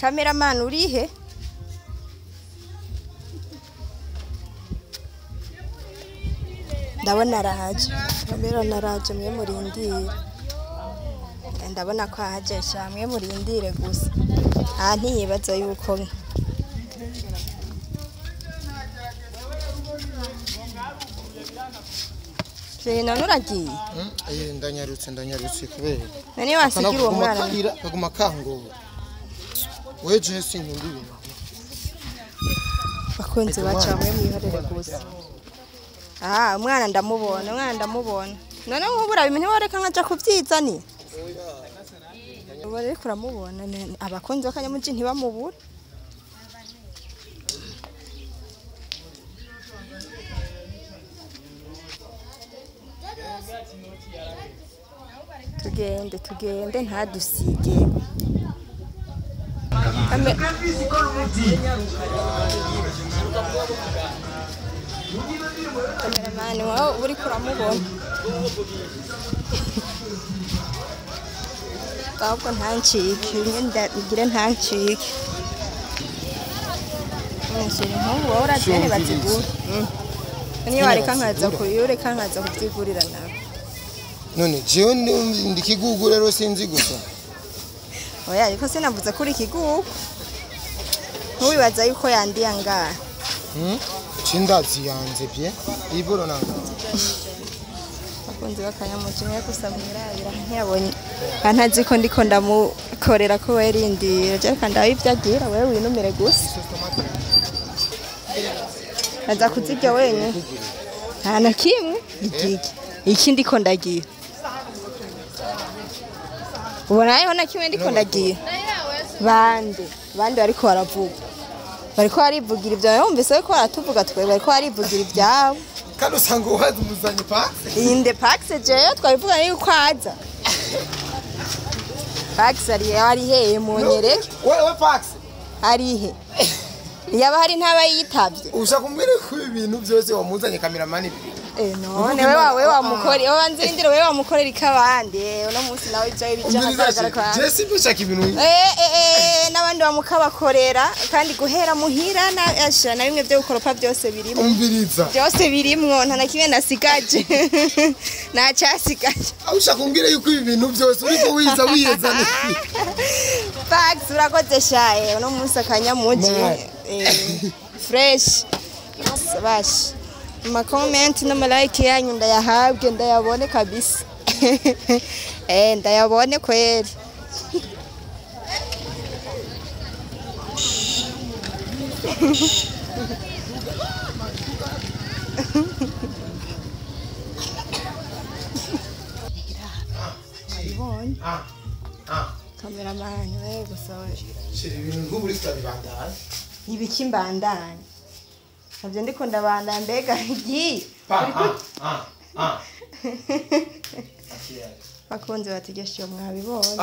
Cameraman urihe? Ndabona araje. Kamera naraje mwe murindire. Ndabona ko aje sha mwe murindire gusa. Ah ntiyibaza yuko none uragiye? Ndanyarutse kubera. None wasigira uwo mwana. Kaguma kangora. Weje sinkunda ibintu. Bakunzi baca mwe mwihorere gusa. Ah, umwana ndamubona, umwana ndamubona. None nk'ubu urabimenye wareka nkaja kuvyizani? Ubu rero uramubona abakunzi b'akanyamuji ntibamubura. Tugende tugende ntadusige. Kameramani wawe uri kuramubona. Ahubwo ntancike, ngire ntancike. Nshira nk'ubu wowe urazene bazigura. Niyo wareka nkaza kuyureka nkaza kubyigurira nawe. None jewe ndi kigugu rero sinzi gusa. Oya ariko sinavuze kuri kigugu. Ntubibaza yuko yandiye ngaha. Cindazi yanze bye. Iboro nanga. Bakunzi b'akanyamuji mwe gusa mwirabira ntiyabonye. Ntazi ko ndiko ndamukorera ko werindira. Je reka ndabe ivyo agira wewe winumire gusa. Aza kuzirya wenyine. Nta na kimwe igiki. Iki ndiko ndagira. Ubona hariho na kimwe ndiko ndagira. Bande, bande bariko baravuga. Bariko barivugira ibyo yumvise ko baratuvuga twe bariko barivugira ibyabo. Kandi usanga uwazumuzanye Pax. Inde Pax jeyo twabivuga yuko aza. Pax ari hehe munyereke? Wewe Pax ari he? Yaba hari ntaba yitavye. Ushaka kumbwira ko ibintu byose wamuzanye cameraman bibiri. None wewe wamukore, wewe wanzindire wewe wamukorera ikabandi. Uno munsi nawe ibyo bija hagaragara kwa. Je si bishaka ibintu. N'abandi bamukabakorera kandi guhera muhira na asha na bimwe byo gukoropa byose birimo. Umviriza. Byose birimwo nta na kimwe nasigaje. Nta cyasigaje. Aho ushaka kumbwira yuko ibi bintu byose uriko wiza wiyezana. Pax urakoze shaye uno munsi akanyamuji. Fresh. Bash. Ma comment na like yanyu ndayahabwe ndayabone kabisa. Ndayabone kweli. Abibonye. Cameraman we gusa we. Shiri ibintu nk'uburi turabibandanya. Ibiki mbandanya. Navyo ndiko ndabanda mbega iki. Bakunze bategeshe mwabibonye.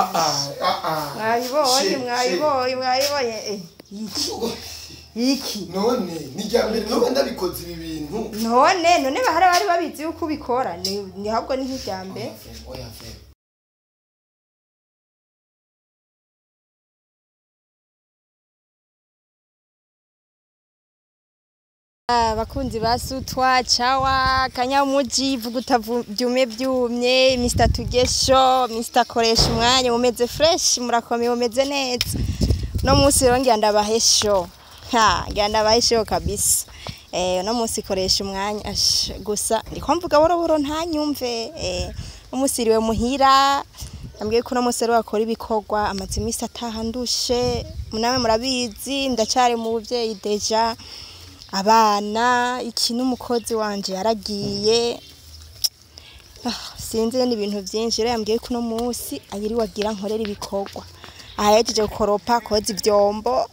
Mwabibonye mwabibonye mwabibonye. Iki. Iki. None nijya mbere none ndabikoze ibi bintu. None bahara bari babizi yuko ubikora ni ahubwo ni nk'ijya mbere. Oya. Abakunzi ba Sutwa chawa kanyamuji vuguta byume byumye Mr Tugesho Mr Koresha umwanya umeze fresh murakomeye umeze neza no munsi rero ngira ndabahesho ha ngira ndabahesho kabisa no munsi koresha umwanya gusa ndiko mvuga boroboro ntanyumve umusiriwe muhira ambwiye ko no munsi rero akora ibikorwa amaze imisi atahandushe muname murabizi ndacyari mu buvyeyi deja abana iki n'umukozi wanje yaragiye sinzi ni ibintu byinshi rero yambwiye ko no munsi ayiri wagira nkorera ibikorwa ahejeje gukoropa koza ivyombo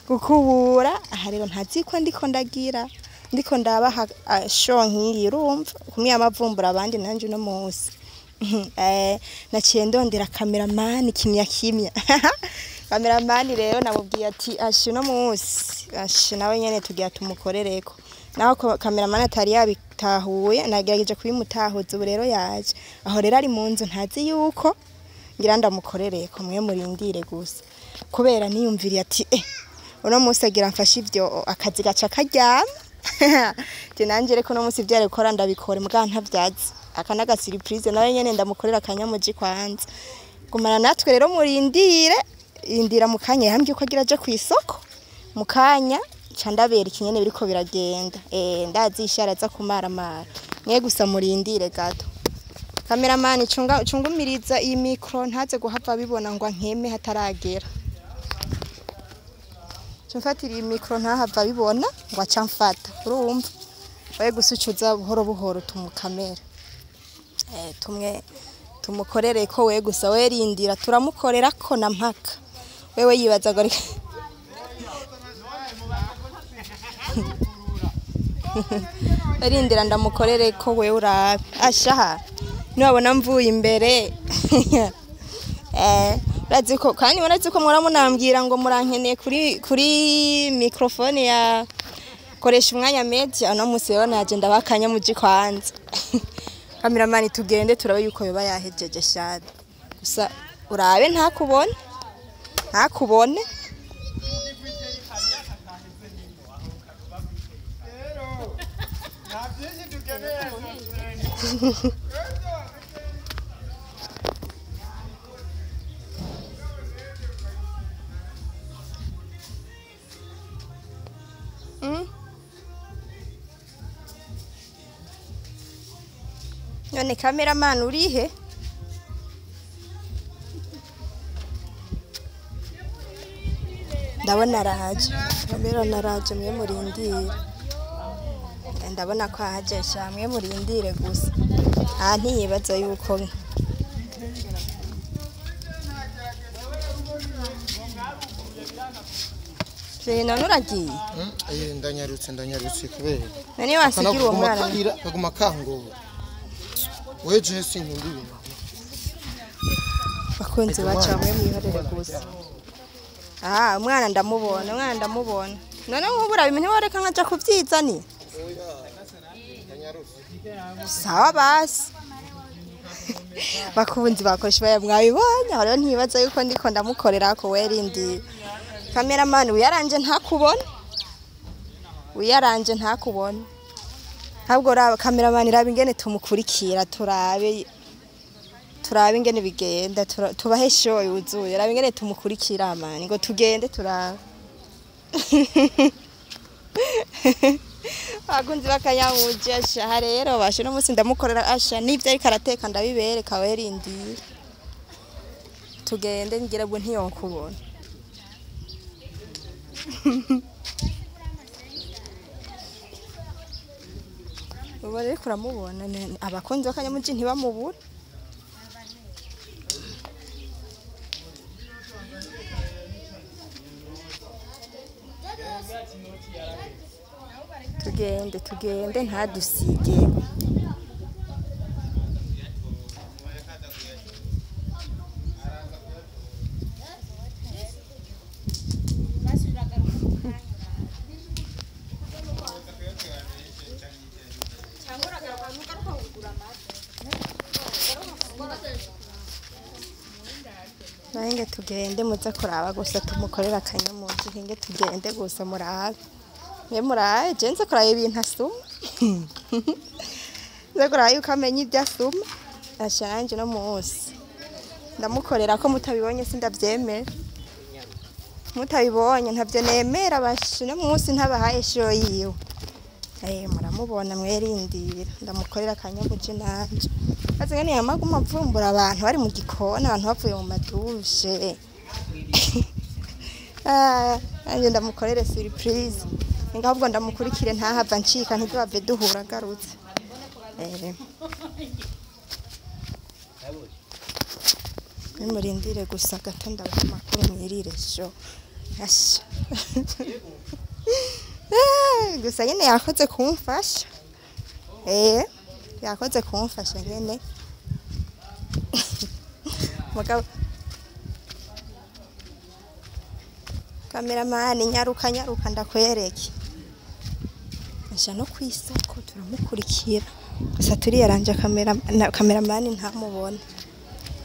gukubura aha rero ntazi ko ndiko ndagira ndiko ndabaha show nk'iyi urumva kumwe amavumbura abandi nanje no munsi naciye ndondera cameraman kimya kimya cameraman rero namubwiye ati ashi no munsi ashi nawe nyene tugiye tumukorereko naho cameraman atari yabitahuye nagerageje kubimutahuza ubu rero yaje aho rero ari mu nzu ntazi yuko ngira ndamukorereko mwe murindire gusa Kubera niyumviriye ati uno munsi agira mfashe ivyo akazi gaca karyama. Je nanje reko no munsi vyare gukora ndabikora muga ntavyazi. Aka naga surprise nawe nyene ndamukorera akanyamuji kwanza. Gumana natwe rero murindire, indira mukanya yambye ko agira aje kwisoko. Mukanya ca ndabera ikinyene biriko biragenda. Ndazi ishara za kumaramara. Mwe gusa murindire gato. Cameraman cunga cungumiriza iyi micro ntaze guhava bibona ngo nkeme hataragera. Cumfatira iyi micro ntahava bibona ngo aca mfata. Urumva? Oye gusa ucuza buhoro buhoro tumukamera. Tumwe tumukorere ko we gusa we rindira turamukorera ko na mpaka. Wewe yibaza ngo rindira ndamukorere ko we urabe. Ashaha nubona mvuye imbere. Urazi ko kandi murazi ko muramunambwira ngo murankeneye kuri microphone ya koresha umwanya media no musi rero naje ndabakanya muji kwanza. Cameraman tugende turabe yuko yoba yahejeje shade. Gusa urabe ntakubone. Ntakubone. None cameraman urihe? Ndabona araje. Ndabona araje mwe murindire. Ndabona ko ahaje sha mwe murindire gusa. Ah ntiyibaza yuko none uragiye? Ndanyarutse kubera. None wasigira uwo mwana. Kaguma kangura. Weje sinkunda ibintu. Bakunzi baca mwe mwihorere gusa. Ah umwana ndamubona, umwana ndamubona. None nkubura ibintu wareka nkaja kuvyizani? Sawa basi. Bakunzi bakoresha baya mwabibonye, rero ntibaza yuko ndiko ndamukorera ko werindi. Cameraman uyaranje ntakubona. Uyaranje ntakubona. Ntabwo raba cameraman raba ingene tumukurikira turabe ingene bigenda tubahe show yuzuye raba ingene tumukurikira man ngo tugende turabe. Abakunzi bakanyamuje asha rero bashe no musi ndamukorera asha nivyo ariko arateka ndabibereka werindi. Tugende ngira bwo ntiyonkubona. Ubu rero kuramubona abakunzi bakanyamuji ntibamubura. Tugende tugende ntadusige. Nenge tugende muze kuraba gusa tumukorera akanyamuji nge tugende gusa murabe. Mwe murabe je nze kuraba ibintu asuma. Nze kuraba yuko amenya ibyo asuma. Ashanje no munsi. Ndamukorera ko mutabibonye sindavyemera. Mutabibonye ntavyo nemera bashi no munsi ntabahaye show yiwe. Muramubona mwerindira ndamukorera akanyamuji nanje. Azi ngene yamaguma avumbura abantu bari mu gikona abantu bavuye mu madushe. Anje ndamukorere surprise. Ngahubwo ndamukurikire ntahava ncika ntizabave duhura garutse. Nimurindire gusa gato ndabaha amakuru mwirire sho. Asha. Gusa nyene yakoze kumfasha. Yakoze kumfasha nyene. Mugabo cameraman nyaruka nyaruka ndakwereke. Asha no kwisoko turamukurikira. Gusa turiyaranje cameraman ntamubona.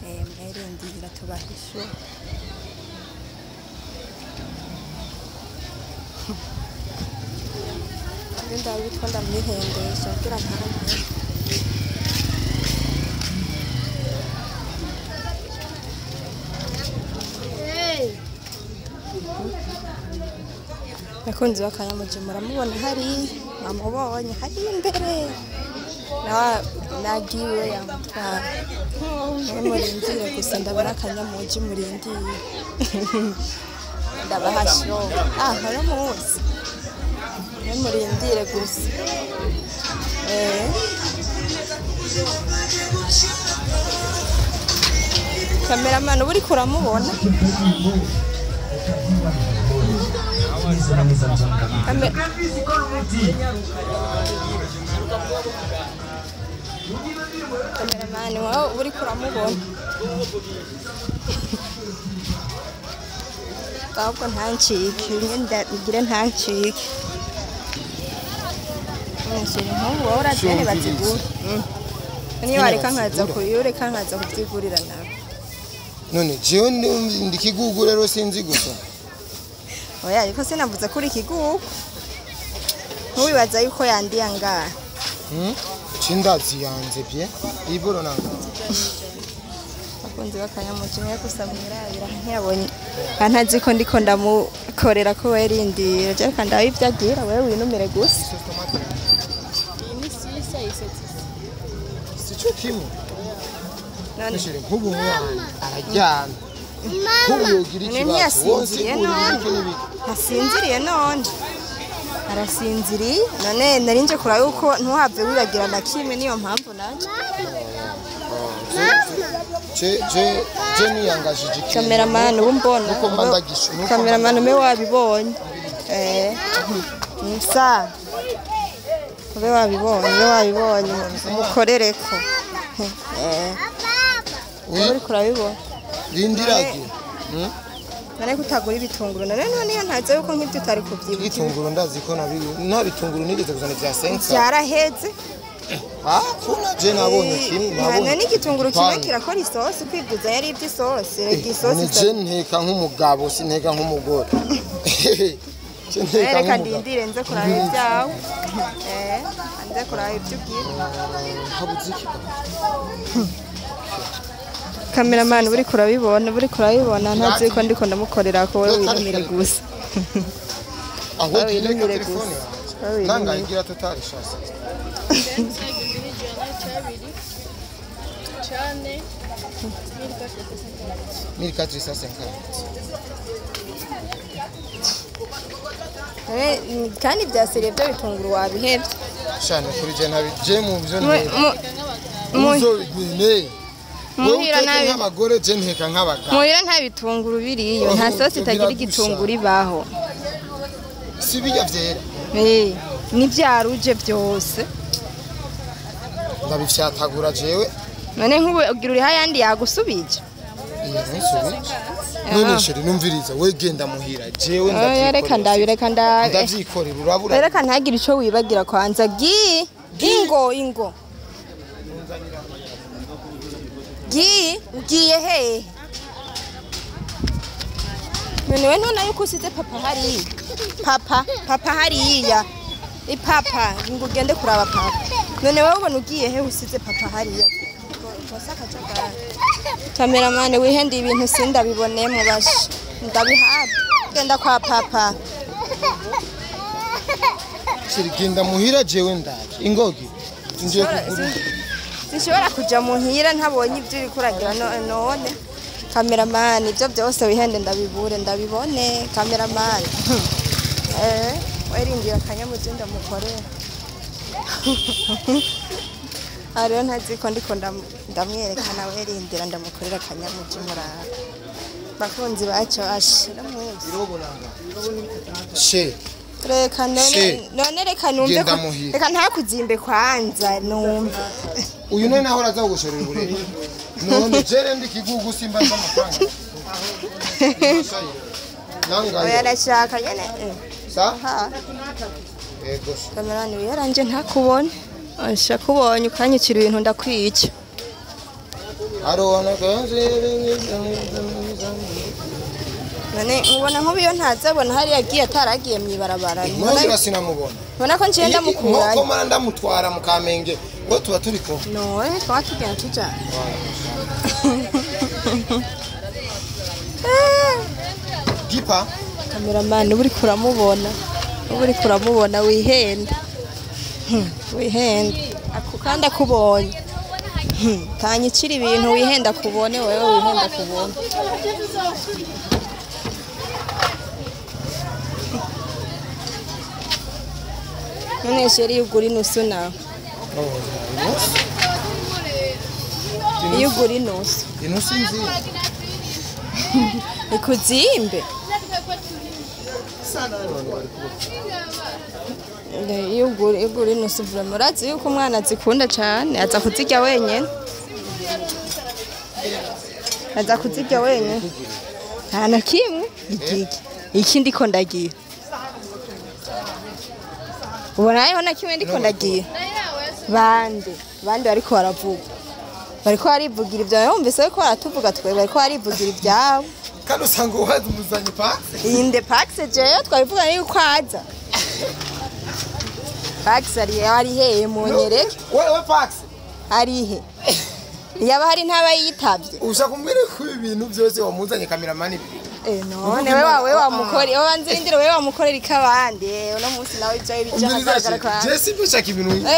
Mwerindira tubahisho. Ndabitwa ndamwihendesha kugira ntange. Bakunzi b'Akanyamuji muramubona hari mwamubonye hari imbere nagiwe yamutwara. Murindire gusa ndabona Akanyamuji murindire. Ndabaha show. Ah, haramuzi. Murindire gusa. Cameraman uba uriko uramubona? Cameraman wowe uba uriko uramubona? Ahubwo ntancike, ngire ntancike. Nk'ubu wowe urazene bazigura. Niyo wareka nkaza kuyureka nkaza kubyigurira nawe. None jewe ndi kigugu rero sinzi gusa. Oya ariko sinavuze kuri kigugu. Ntubibaza yuko yandiye ngaha. Cindazi yanze bye. Iburo nanga. Bakunzi b'Akanyamuji mwe gusa mwirabira ntiyabonye. Ntazi ko ndiko ndamukorera ko werindira. Je reka ndabe ivyo agira wewe winumire gusa. Sico kimwe. None nk'ubu mwana araryamye. Nk'ubu yogira ikibazo. Ntasinziriye none. Arasinziriye none narinje kuraba yuko ntuhave wibagira na kimwe niyo mpamvu naje. Je niyangajije iki. Cameraman ubumbona. Cameraman ume wabibonye. Musa. Ube wabibonye umukorereko. Uri kurabibona. Rindirage. None kutagura ibitunguru none none iyo ntaze yuko nk'ibyo utari kubyibuka. Ibitunguru ndazi ko nabi nta bitunguru nigeze kuzana vya 5. Byaraheze. Ah, kuna je nabonye kimwe nabonye. None igitunguru kimwe kirakora isosi kwibwiza yari iby'isosi rega isosi. Je nteka nk'umugabo sinteka nk'umugore. Je nteka nk'umugabo. Reka ndindire nze kuraba ibyawe. Nze kuraba ibyo ubwira. Habuze iki? Cameraman uri kurabibona ntazi ko ndiko ndamukorera ko wewe winumire gusa. Aho winumire gusa. Nanga igira total chance. Chane 1450. Kandi bya seriye byo bitunguru wabihebye. Shana kuri je nabi je mu byo ne. Muhira nabi nk'abagore je nteka nk'abagabo. Muhira nta bitunguru biriyo, nta sosi itagira igitunguru ibaho. Si bijya vyera. Ni byaruje byose. Ndabifyatagura jewe. None nk'ubu ugira uri hayandi yagusubije. None sheri numviriza we genda muhira jewe ndavyikorera. Reka ndabireka ndavyikorera urabura. Reka ntagire ico wibagira kwanza gi ingo. Gi ugiye he? None we none yuko usize papa hari. Papa hariya. Ipapa ngo ugende kuraba papa. None wewe ubona ugiye he usize papa hariya. Cameraman wihende ibintu sindabibone mu bashi. Ndabihabwa. Genda kwa papa. Shiri genda muhira jewe ndaje. Ingogi ngiye kugura. Sinshobora kuja muhira ntabonye ibyo uri kuragira none. Cameraman ibyo byose wihende ndabibure ndabibone cameraman. Werindira Akanyamuji ndamukorera. Ariyo ntazi ko ndiko ndamwerekana werindira ndamukorera Akanyamuji murara. Bakunzi bacu ashira muzi. She. Reka none reka numve ko reka ntakuzimbe kwanza numve. Uyu none naho araza gushorera uburere. None jere ndi kigugu simba amafaranga. Nanga. Oya ndashaka nyene. Sa? Ego. Kamerani yaranje ntakubona. Asha kubonye ukanyikira ibintu ndakwica. Arona kanze. None ubona nk'ubu iyo ntazabona hariya agiye ataragiye mw'ibarabara. Mwongera sinamubona. Ubona ko nciye ndamukurayo. Nkuko mara ndamutwara mu Kamenge ngo tuba turi kumwe. None twaba tugenda tujana. Gipa Kameramani uba uriko uramubona. Uba uriko uramubona wihenda. Wihenda. Ako kandi akubonye. Tanyicira ibintu wihenda kubone wewe wihenda kubone. None chéri ugura inusu nawe. Iyo ugura inusu. Inusu nziza. Ikuzimbe. Iyo ugura inusu vraiment urazi yuko umwana azikunda cane aza kuzirya wenyene. Aza kuzirya wenyene. Nta na kimwe igiki. Iki ndiko ndagira. Ubona hariho na kimwe ndiko ndagira. Bande bariko baravuga. Bariko barivugira ibyo yumvise ko baratuvuga twe bariko barivugira ibyabo. Kandi usanga uhaza umuzanye Pax. Inde Pax jeyo twabivuga yuko aza. Pax ari he munyereke. Wewe Pax ari he? Yaba hari ntaba yitavye. Ushaka kumbwira ko ibintu byose wamuzanye cameraman ibi. None wewe wamukore wanzindire wewe wamukorera ikabandi uno munsi nawe ibyo bija hagaragara kwa Jesse bishaka ibintu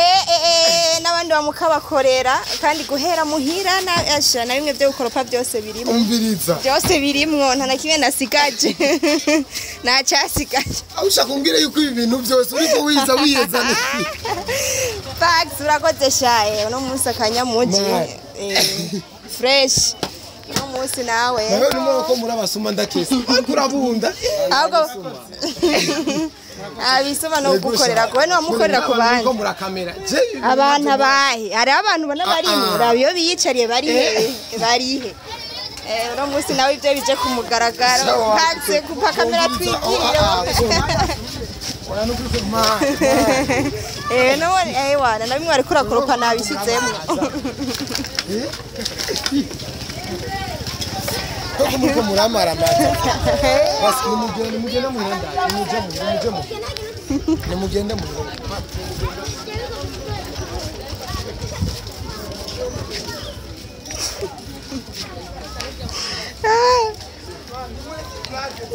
n'abandi bamukabakorera kandi guhera muhira na asha na bimwe byo gukoropa byose birimo umviriza byose birimwo nta na kimwe nasigaje nta cyasigaje. Aho ushaka kumbwira yuko ibi bintu byose uriko wiza wiyezana. Pax urakoze shaye uno munsi akanyamuji fresh uno munsi nawe. Nawe urimo ko murabasuma ndakese. Ariko urabunda. Ahubwo abisuma no gukorera ko no mukorera ku bandi. Ko murakamera. Abantu abahe. Hari abantu bona bari murabi iyo biyicariye bari he bari he. Uno munsi nawe ibyo bije ku mugaragaro. Pax kupa kamera twigirire. Oya no kuri ma. No wana nabimwe ari kurakoropa nabishizemo. Koko muko muramara mata. Basi nimugende muhenda, nimuje mu. Nimugende muhenda.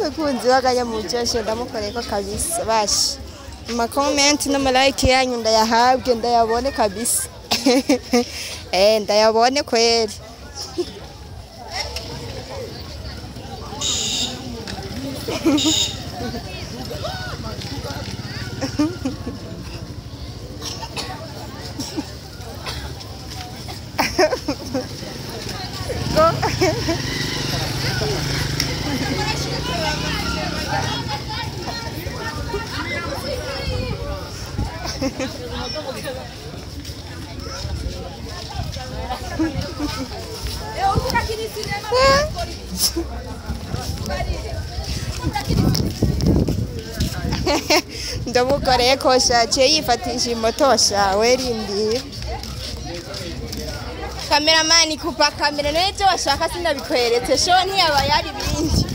Bakunzi b'akanyamuco ndamukoreye ko kabisa bashi. Ama comment n'ama like yanyu ndayahabwe ndayabone kabisa. Ndayabone kweli. Go. Ndamukoreye ko shaciye yifatisha imotosha werindi. Cameraman kupa kamera none ibyo washaka sinabikweretse sho ntiyaba yari bindi.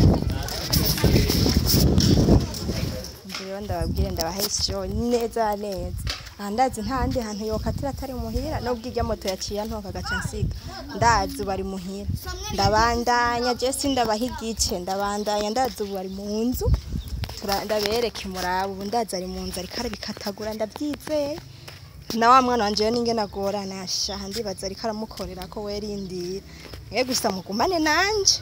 Ndiyo ndababwire ndabahe sho neza neza. Andazi nta handi hantu yokatira atari muhira nubwo ijya moto yaciye ntoka gaca nsiga. Ndazi bari muhira. Ndabandanya je sindabaha igice ndabandanya ndazi bari mu nzu. Ndabereke murabo ubu ndazi ari mu nzu ariko arabikatagura ndabyizeye. Na wa mwana wanje ninge nagorana asha ndibaza ariko aramukorera ko werindira. Mwe gusa mugumane nanje.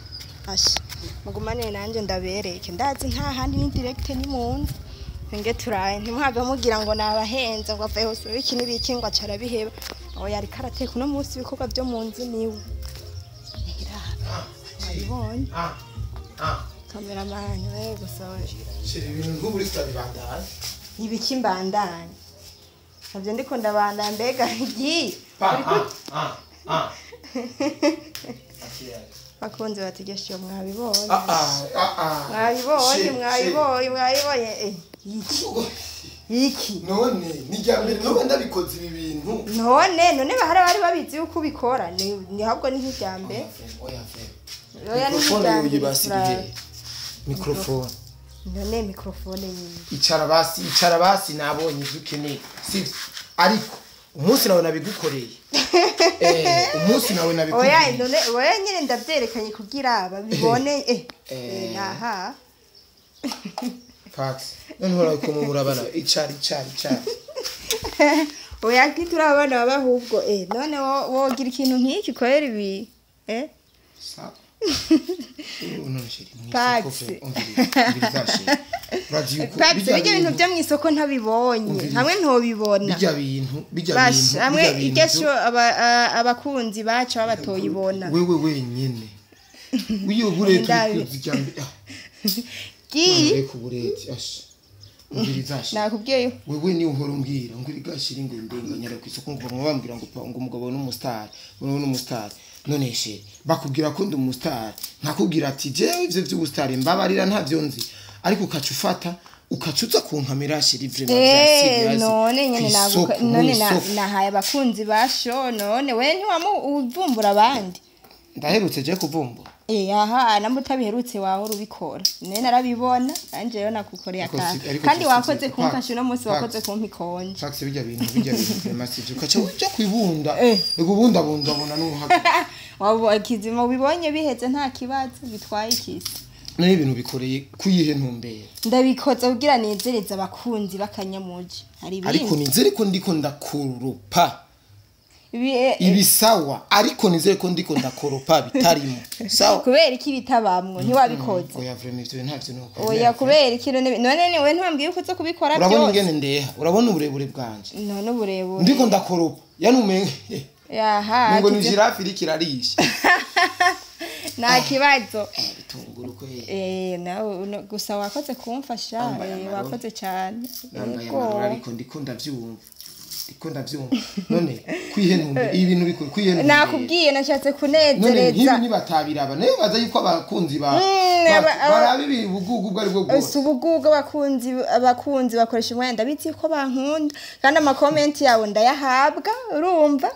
Asha mugumane nanje ndabereke ndazi nta handi ni direct ni mu nzu. Nge turaye ntimuhave mugira ngo nabahenze ngo avuye hose biki nibiki ngo acarabiheba. Oya ariko arateka uno munsi ibikorwa byo mu nzu niwe. Abibonye. Cameraman we gusa we. Shira ibintu nk'uburi turabibandanya. Ibiki mbandanya. Navyo ndiko ndabandanya mbega gi. Bakunze bategeshe mwabibonye. Mwabibonye. Iki. Iki. None nijya mbere none ndabikoze ibi bintu. None bahara bari babizi yuko ubikora ni ahubwo ni nk'ijyambe. Oya fe. Oya ni nk'ijyambe. Microphone. None microphone nyine. Icara basi, icara basi, nabonye ivyo ukeneye, sivyo? Ariko umunsi nawe nabigukoreye, umunsi nawe Oya. nabikubwiye. None oya nyine ndavyerekanye kugira babibone, aha. Pax, none uhora ko murabana. Icara, icara, icara. Oya, ntituri abana baba, ahubwo none wogira ikintu nk'iki kwera ibi? Sawa. None chéri, Pax. mw'isoko, umviriza chéri, urazi yuko Pax, bijya bijya bintu byo mw'isoko ntabibonye. Umviriza. Hamwe ntobibona. Bijya bintu, bijya Basha bintu, hamwe bijya bintu iryo sho abakunzi bacu baba batoyibona. Wewe wenyene uyo bureti. Kuzijya mbere Gi. Reka ubureti, asha, umviriza chéri. Nakubwiye. Wewe ni uhora umbwira ngo irigashira ngo ndenganyara ku isoko, ngo bamwe bambwira ngo ngo umugabo n'umustar, ngo n'umustar. None chéri, bakubwira ko ndi umustar, nkakubwira ati jewe ivyo vy'ubustar mbabarira ntavyo nzi, ariko ukaca ufata ukaca uza kunkamira chéri, vraiment vya serious. None nyene kw'isoko, none mw'isoko. Nahaye abakunzi ba show, none we ntiwamu uvumbura abandi? Ndaherutse je kuvumbura? Aha, namba utabiherutse wahora ubikora, none narabibona anje rero nakukoreye Ariko akantu. ariko Kandi si- wakoze si- kumfasha uno munsi. Pax. Wakoze kumpa ikonje. Fax, bijya bintu vraiment sivyo, ukaca uja kwibunda, ubundabunda bona n'uhaga. Waba kizima ubibonye biheze, nta kibazo bitwaye ikisi. None ibintu bikoreye kuyihe ntumbero? Ndabikoze kugira nezereze abakunzi b'akanyamuji, hari Ariko ibindi. nizere ko ndiko ndakoropa ibisawa, ariko nizere ko ndiko ndakoropa bitarimo sawa. Kubera iki bitabamwo ntiwabikoze? Oya, vraiment ivyo ntavyo nuko. Oya, kubera iki none niwe ntiwambwiye uko uza kubikora Urabona byose? ingene ndeha, urabona uburebure bwanje? None uburebure. Ndiko ndakoropa yani umenye Yaha. ngo ni girafe iriko irarisha. Nta kibazo. Bitunguru ko Nawe gusa wakoze kumfasha. Nambaye amarori. Wakoze cyane. Nambaye Yego. amarori, ariko ndiko ndavyumva, ndiko ndavyumva. None kwihe ntumbero ibi bintu bikora kwihe ntumbero? Nakubwiye, nashatse None kunezereza. nk'ibi nibatabiraba nayo baza yuko abakunzi ba baraba ibi bugugu ubwo aribwo Si bwose. Ubugugu, abakunzi bakoresha umwanya, ndabizi ko bankunda kandi amakomenti yabo ndayahabwa, urumva?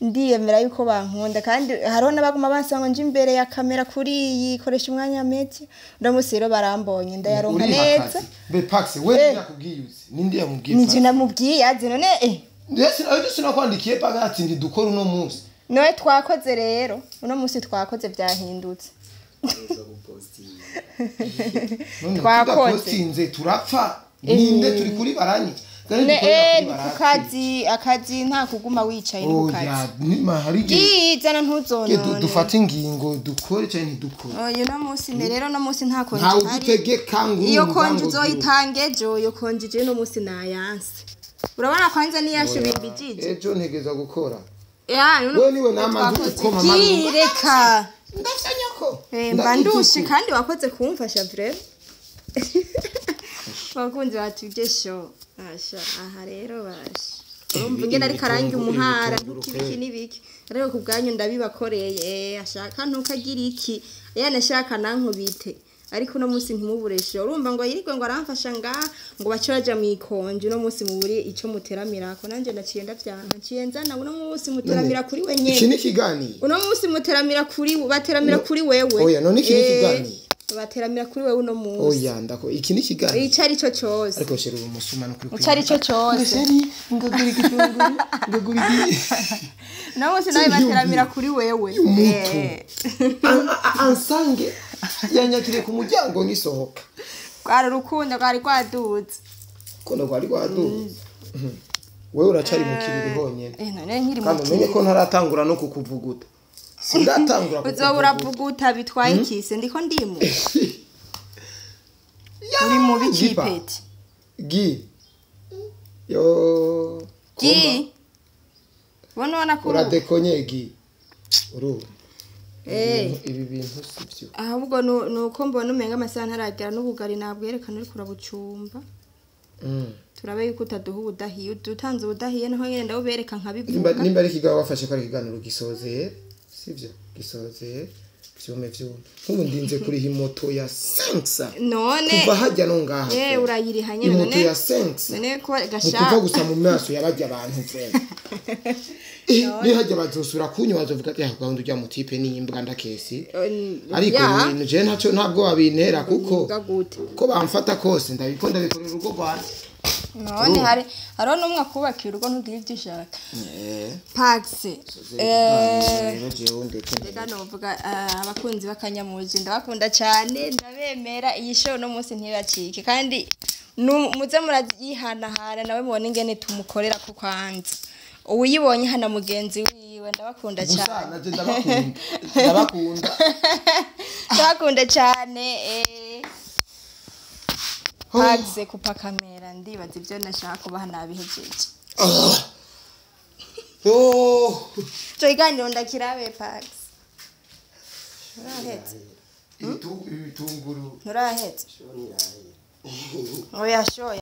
Ndiyemera yuko bankunda, kandi hariho n'abaguma bansaba ngo nje imbere ya kamera kuri iyi koresha umwanya media. Uno munsi rero barambonye, ndayaronka Uriha neza. akazi. Mbe Pax, we yakubwiye uzi ninde yamubwiye? Nije namubwiye azi none. Ndetse ejo sinakwandikiye Pax ati ndidukora uno munsi? Nowe twakoze rero, uno munsi twakoze, byahindutse. None Twakoze. tudapostinze turapfa, ninde turi kuri baranyica kandi dukorera Ni kuri ku baranyica. kazi, akazi nta kuguma wicaye, ni ku Oya, kazi. nima hari igihe Bwizana ntuzonone. Dufate ingingo, dukore cyangwa ntidukore. Oya, uno munsi ne rero, uno munsi nta konji Ntawe ihari. udutegeka ngo Iyo urumva konji ngo uzoyitanga ejo, iyo konji je uno munsi nayanse. Urabona kwanza niyashubimbijije. Ejo ntegeza gukora. Ya, uno Wewe niwe nama twakoze. ndukoma mama. Kireka. Ndafya nyoko. Mba ndushe kandi wakoze kumfasha vraiment. Bakunzi batubye show. Asha, aha rero basha. Urumva ingene ariko arangi umuhara, ntukibiki n'ibiki. Rero ku bwanyu ndabibakoreye, ashaka ntukagira iki. Yana ashaka nankubite. Ariko uno munsi ntimubureshe. Urumva ngo yirigwe ngo aramfasha nga ngo bace baja mu ikonje, uno munsi muburi ico muteramirako, nanje ndaciye ndavyanka. Nciye nzana uno munsi muteramira kuri we Iki nyene. ni ikiganiro. Uno munsi muteramira kuri, bateramira kuri wewe. Oya, none iki ni ikiganiro? Bateramira kuri wewe uno munsi. Oya, ndako iki ni ikiganiro. Ico ari cyo cyose. Ariko chéri, uri umusuma no kuri. Ico ari cyo cyose. Chéri, ngagura igitunguru, ngagura iki. Uno munsi nawe bateramira kuri wewe. Umutu. Ansange yanyakiriye ku muryango ngisohoka. Rwari urukundo rwari rwaduze. Kono rwari rwaduze. Wewe uracari mu kiriri honyene. None nkiri mu Kandi umenye ko ntaratangura no kukuvuguta, sindatangura uzoba kukuvuguta. Uravuguta bitwaye ikise, ndiko ndimu uri mubi. Gipa. Kipeti. Gi yo. Gi bona ubona ko Uradekonye gi, urumva? Ibi bintu si byo. Ahubwo nuko mbona umenga amasaha ntaragera n'ubugari nabwerekana uriko urabucumba. Turabe yuko utaduha ubudahiye, udutanze ubudahiye naho nyene ndawubereka Nimba nkabivuga. Nimba ari ikiganiro wafashe ko ari ikiganiro, gisozeye, sibyo? Gisozeye. Vyume vyume, nk'ubu ndinze kuriha imoto ya 500 None kuva hajya no ngaha. Eh, urayiriha nyene. Imoto None ya 500 none ko mu gasha kuva gusa mu maso y'abajya abantu, vraiment. Nihajya bazosura kunywa, bazovuga ati: "Ah, gahunda ujya mutipe ni imbwa ndakesi." Ariko ibintu je ntacyo, ntabwo babintera kuko Imbwa gute? Ko bamfata kose ndabiko ndabikorera urugo rwanjye. None hari hariho n'umwe akubakira urugo, ntugire ibyo ushaka. Pax, Rero jewe ndetse reka novuga, abakunzi b'akanyamuji ndabakunda cyane, ndabemera. Iyi show no munsi ntibacike, kandi muze murayihanahana nawe mubone ingene tumukorera ku kwanza uwuyibonye hana mugenzi wiwe. Ndabakunda Gusa cyane. Naje ndabakunda, ndabakunda. Ndabakunda cyane. Pax, kupa kamera, ndibaza ibyo nashaka kubaha nabihejeje. Ah. Oh. Ico kiganiro ndakirabe. Pax, nturahetse? Ibitunguru. Nturahetse? Oya, shoya.